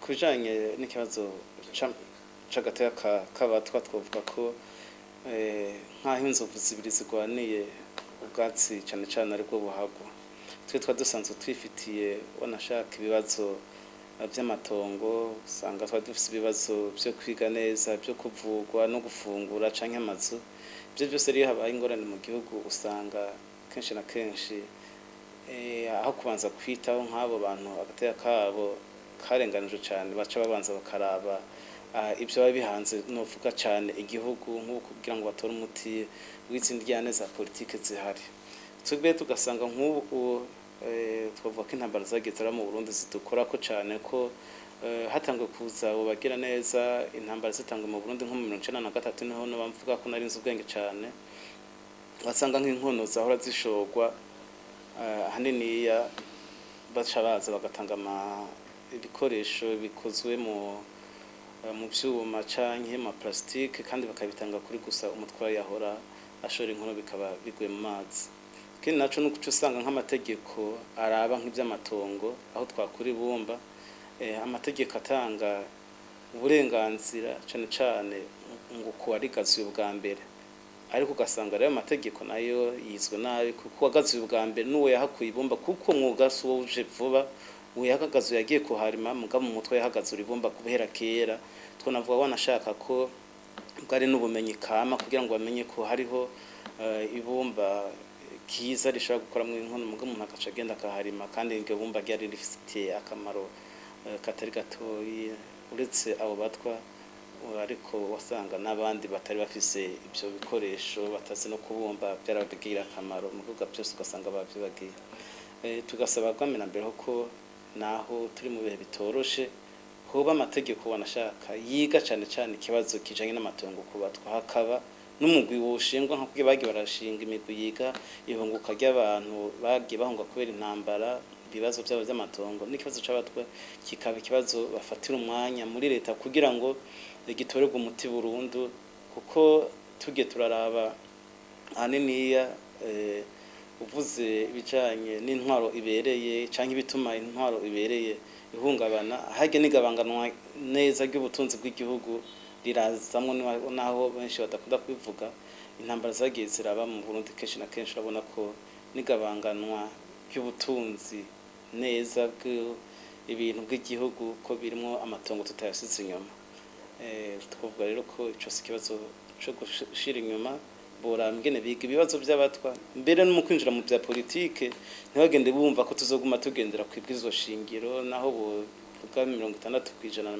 Ku bijanye n'ikibazo c'agateka k'abatwa, twovuga ko nk'aho inzovu zibiri zigwaniye ubwatsi cane cane aribwo buhagwa. Twe twa dusanzwe twifitiye wanashaka ibibazo vy'amatongo, usanga twari dufise ibibazo vyo kwiga neza, vyo kuvugwa no gufungura canke amazu. Ivyo vyose rero, habaye ingorane mu gihugu, usanga kenshi na kenshi aho kubanza kwitaho nk'abo bantu agateka kabo karenganijwe cane, baca babanza bakaraba ivyo biba bihanze, novuga cane igihugu, nk'uko kugira ngo batore umuti w'izindi ndyane za politike zihari. Twebwe tugasanga nk'ubu twavuga ko intambara zagiye ziraba mu Burundi zidukorako cane, ko hatanguye kuza abo bagira neza. Intambara zitanguye mu Burundi nko mu 93, niho noba mvuga ko nari nzi ubwenge cane. Wasanga nk'inkono zahora zishorwa ahaniniya baca baza bagatanga ibikoresho bikozwe mu vyuma canke mu plastique, kandi bakabitanga kuri gusa umutware yahora ashora inkono, bikaba biguye mu mazi. Ikindi naco nuko uca usanga nk'amategeko araba nk'ivy'amatongo, aho twakura ibumba, amategeko atanga uburenganzira cane cane ngo kuwarigazuye ubwa mbere, ariko ugasanga rero amategeko nayo yizwe nabi, kuko uwagazuye ubwa mbere n'uwo yahakuye ibumba, kuko umwuga si uwo uje vuba. Uwo yahagazuye yagiye kuharima, mugabo mu mutwe yahagazura ibumba guhera kera. Twonavuga wanashaka ko bwari n'ubumenyi kama, kugira ngo bamenye ko hariho ibumba kiza rishobora gukoramwo inkono, mugabo umuntu agaca agenda akaharima, kandi iryo bumba ryari rifitiye akamaro katari gatoyi uretse abo batwa, ariko wasanga n'abandi batari bafise ivyo bikoresho, batazi no kubumba, byarabagirira akamaro, mukuvuga byose ugasanga bavyibagiye. Tugasaba bwamena mbere ko naho turi mu bihe bitoroshe, hoba amategeko wanashaka yiga cane cane ikibazo kijanye n'amatongo ku batwa, hakaba n'umugwi woshingwa nka kugira bagiye barashinga imigwi yiga ihunguka ry'abantu bagiye bahunga kubera intambara, ibibazo byabo by'amatongo, n'ikibazo c'abatwa kikaba ikibazo bafatira umwanya muri leta kugira ngo gitorerwe umuti burundu. Kuko tugiye turaraba ahaniniya, uvuze ibijanye n'intwaro ibereye canke ibituma intwaro ibereye ihungabana, harya n'igabanganwa neza ry'ubutunzi bw'igihugu rirazamwo, naho benshi badakunda kubivuga. Intambara zagiye ziraba mu Burundi kenshi na kenshi, urabona ko n'igabanganwa ry'ubutunzi neza ibintu bw'igihugu, ko birimwo amatongo, tutayasize inyuma. Twavuga rero ko ico si ikibazo co gushira inyuma. Boraba ingene biga ibibazo by'abatwa mbere no mu kwinjira mu bya politike, ntibagende bumva ko tuzoguma tugendera ku ibwirizwa shingiro, naho bovuga 60% na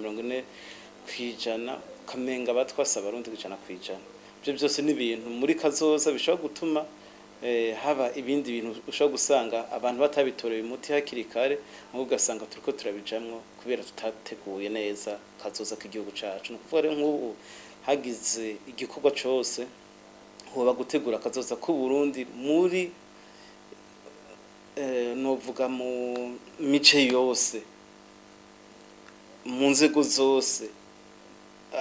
40%, ukamenga abatwa si abarundi 100%. Ibyo byose ni ibintu muri kazoza bishobora gutuma haba ibindi bintu ushobora gusanga abantu batabitoreye umuti hakiri kare, ahubwo ugasanga turiko turabijamwo kubera tutateguye neza kazoza k'igihugu cacu. Ni ukuvuga rero nk'ubu hagize igikorwa cose hoba gutegura akazoza k'u Burundi muri novuga mu mice yose, mu nzego zose.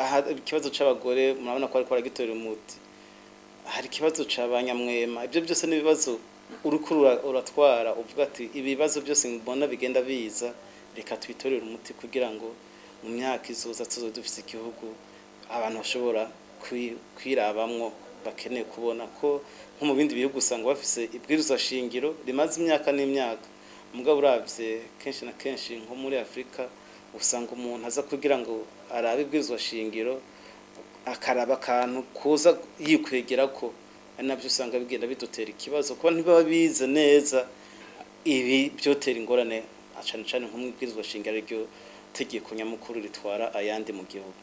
Aha ikibazo c'abagore murabona ko ariko baragitorera umuti, hari ikibazo c'abanyamwema. Ibyo byose n'ibibazo uriko uratwara, uvuga ati ibibazo byose mbona bigenda biza, reka twitorere umuti kugira ngo mu myaka izoza tuzobe dufise igihugu abantu bashobora kwirabamwo. Bakeneye kubona ko nko mu bindi bihugu usanga bafise ibwirizwa shingiro rimaze imyaka n'imyaka, mugabo uravye kenshi na kenshi nko muri Afrika usanga umuntu aza kugira ngo arabe ibwirizwa shingiro, akaraba akantu kuza yikwegera ko ari nabyo, usanga bigenda bidutera ikibazo kuba ntibaba bize neza. Ibi byotera ingorane cane cane nko mu ibwirizwa shingiro, ariryo tegeko nyamukuru ritwara ayandi mu gihugu.